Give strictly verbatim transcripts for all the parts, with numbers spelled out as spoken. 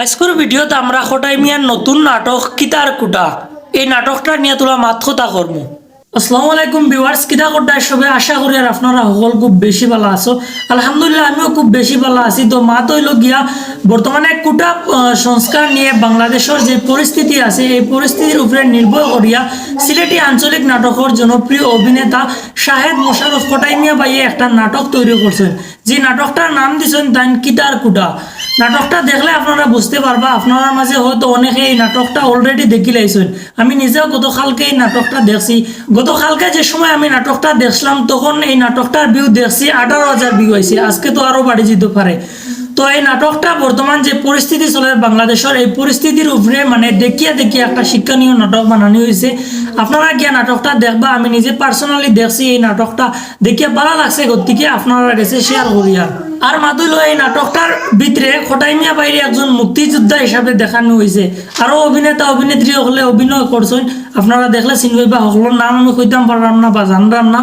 আইজকুর ভিডিওত আমরা খটাই মিয়ার নতুন নাটক কিতার কুটা, এই নাটকটা নিয়া তুলা মাত কথা করমু। আসসালামু আলাইকুম ভিউয়ার্স, কিতা কররা সবে? আশা করি আর আপনারা হকল খুব বেশি ভালা আছো। আলহামদুলিল্লাহ, আমিও খুব বেশি ভালা আছি। তো মাত অইলো গিয়া, বর্তমানে কুটা আহ, সংস্কার নিয়া বাংলাদেশর যে পরিস্থিতি আছে, এই পরিস্থিতির উপরে নির্ভর করিয়া সিলেটি আঞ্চলিক নাটকর জনপ্রিয় অভিনেতা শাহেদ মোশাররফ খটাই মিয়া ভাইয়ে একটা নাটক তৈরি করছইন, যে নাটকটার নাম দিছইন তাইন কিতার কুটা। নাটকটা দেখলে আপনারা বুঝতে পারবা, আপনারার মাঝে হয়তো অনেকে এই নাটকটা already দেখিলাইছইন। আমি নিজেও গতকালকে এই নাটকটা দেখছি। গতকালকে যে সময় আমি নাটকটা দেখছিলাম, তখন এই নাটকটার ভিউ দেখছি আঠারো হাজার ভিউ আইছে, আজকে তো আরো বাড়ি যেতে পারে। তো এই নাটকটা বর্তমান যে পরিস্থিতি চলে বাংলাদেশর, এই পরিস্থিতির উপরে মানে দেখিয়া দেখিয়া একটা শিক্ষণীয় নাটক বানানি হইছে। আপনারা গিয়া নাটকটা দেখবা, আমি নিজে personally দেখছি এই নাটকটা, দেখিয়া ভালা লাগছে, গতিকে আপনারার গেছে শেয়ার করিয়ার। আর মাত অইলো এই নাটকটার ভিতরে খটাই মিয়া ভাইরে একজন মুক্তিযোদ্ধা হিসাবে দেখানি হইছে। আরো অভিনেতা অভিনেত্রী হকলে অভিনয় করছইন, আপনারা দেখলে চিনবায় বা, হকলর নাম আমি কইতাম পাররাম না বা জানরাম না।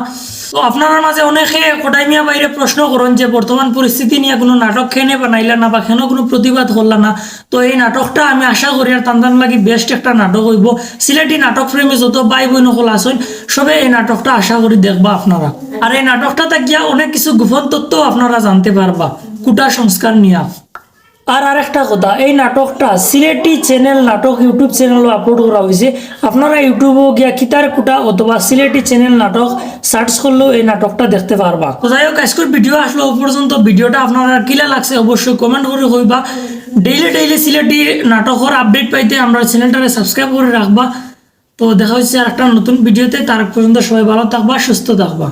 তো আপনারার মাঝে অনেকে খটাই মিয়া ভাইরে প্রশ্ন করইন যে বর্তমান পরিস্থিতি নিয়া কুনু নাটক কেনে বানাইলা না বা কেনে কুনু প্রতিবাদ করলা না। তো এই নাটকটা আমি আশা করি আর তান্দান লাগি বেস্ট একটা নাটক অইবো। সিলেটি নাটক প্রেমী যত ভাই বইন হকল আছইন, সবে এই নাটকটা আশা করি দেখবা আপনারা। আর এই নাটকটা থাকিয়া অনেক কিছু গোপন তথ্য আপনারা জানতে পারবা কুটা সংস্কার নিয়া। আর আরেকটা কথা, এই নাটকটা সিলেটি চ্যানেল নাটক YouTube চ্যানেলো আপলোড করা হইছে। আপনারা YouTube-ও গিয়া কিতার কুটা অথবা সিলেটি চ্যানেল নাটক সার্চ করলেও এই নাটকটা দেখতে পারবা। তো যাই হোক, আইজকুর ভিডিও আসলো অউ পর্যন্ত। ভিডিওটা আপনারার কিলা লাগছে অবশ্যই কমেন্ট করি কইবা। ডেইলি ডেইলি সিলেটি নাটকর আপডেট পাইতে আমরার চ্যানেলটারে সাবস্ক্রাইব করি রাখবা। তো দেখা হইছে আরেকটা নতুন ভিডিওতে, তার পর্যন্ত সবাই ভালা থাকবা, সুস্থ থাকবা।